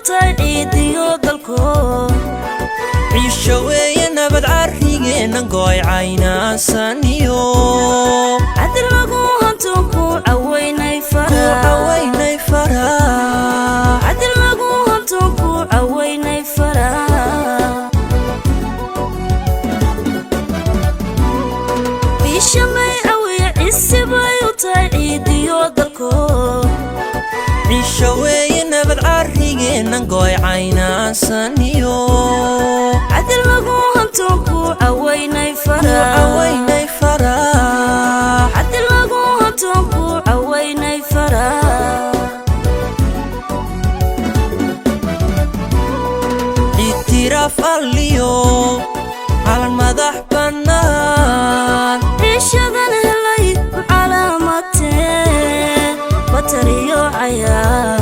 Tahay ciidiyo dalko. Ciisha weeye nabad carrigeennan go'ay caynaasaniyo. Cadil lagu hantoon ku caweynay. Ku farax. Cawaynay farax. Cadil lagu hantoon ku caweynay farax. Bisha May cawiya cisi bay u tahay ciidiyo dalko. Ciisha weeye nabad carrigeennan go'ay caynaasaniyo. Cadil lagu hantoon ku caweynay ku farax. Cawaynay farax. Cadil lagu hantoon ku caweynay farax. Ictiraaf alliyo calan madax bannaan. Ciishadan helay u calaamatee batariyo cayaar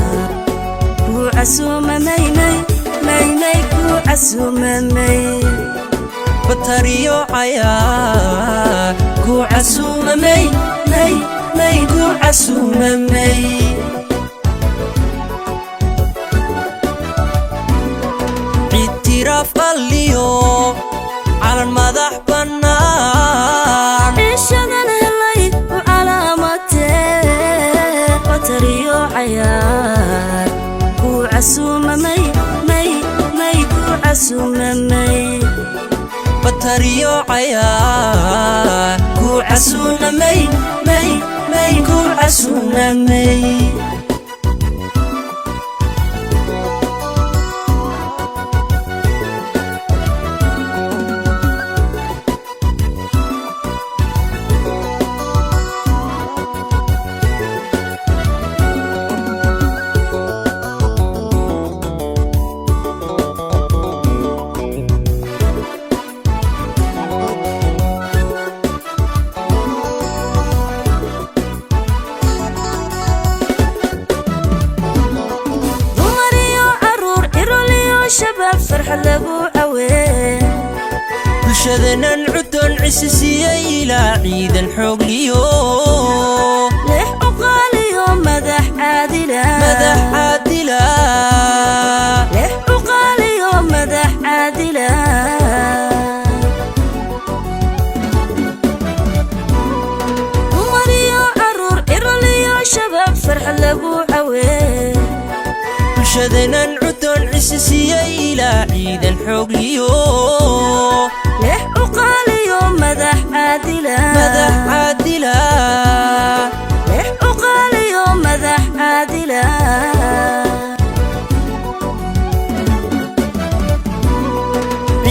kuu casuumamay may may may kuu casuumamay. Batariyo cayaar ku casuumamay may may ku casuumamay. Ictiraaf alliyo calan madax bannaan. Ciishadan helay u calaamatee batariyo cayaar kuu casuumamay may may kuu casuumamay. Batariyo cayaar ku casuumamay may may ku casuumamay. Dumar iyo caruur, cirol iyo shabaab, farxad lagu cawee. Bulshadeennan cuddoon cisi siiyey ilaa ciidan xoogliyo. Lix cuqaaliyo madax caadila. Madax caadila. Lix cuqaaliyo madax caadila. Dumar iyo caruur, cirol iyo shabaab, farxad lagu cawee. Bulshadeennan cuddoon cisi siiyey ilaa ciidan xoogliyo. Lix cuqaaliyo madax caadila. Madax caadila. Lix cuqaaliyo madax caadila.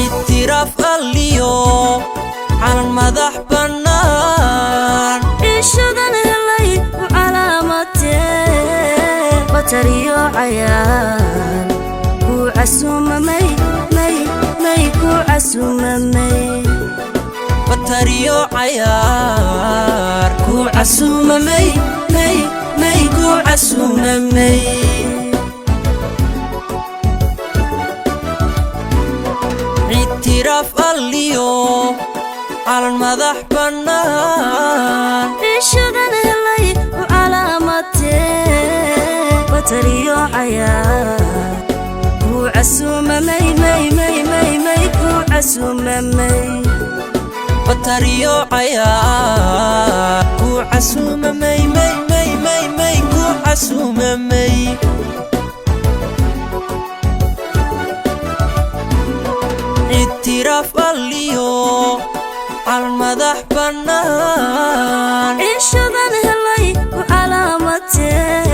Ictiraaf alliyo calan madax bannaan. Ciishadan helay u calaamatee batariyo cayaar kuu casuumamay may may kuu casuumamay. Batariyo cayaar ku casuumamay may may ku casuumamay. Ictiraaf alliyo calan madax bannaan. Ciishadan helay u calaamatee batariyo cayaar kuu casuumamay may may may may kuu casuumamay. Batariyo cayaar ku casuumamay may may may may ku casuumamay. Ictiraaf alliyo calan madax bannaan. Ciishadan helay u calaamatee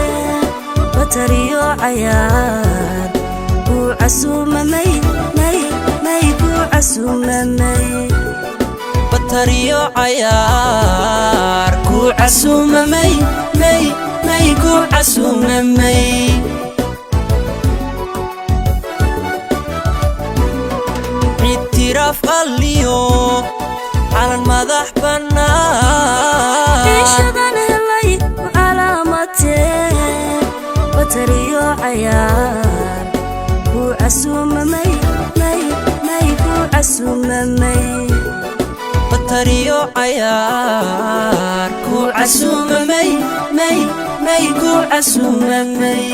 batariyo cayaar kuu casuumamay may may kuu casuumamay. Batariyo cayaar ku casuumamay may may ku casuumamay. Ictiraaf alliyo calan madax bannaan. Ciishadan helay u calaamatee batariyo cayaar kuu casuumamay may may kuu casuumamay. Batariyo cayaar ku casuumamay may may ku casuumamay.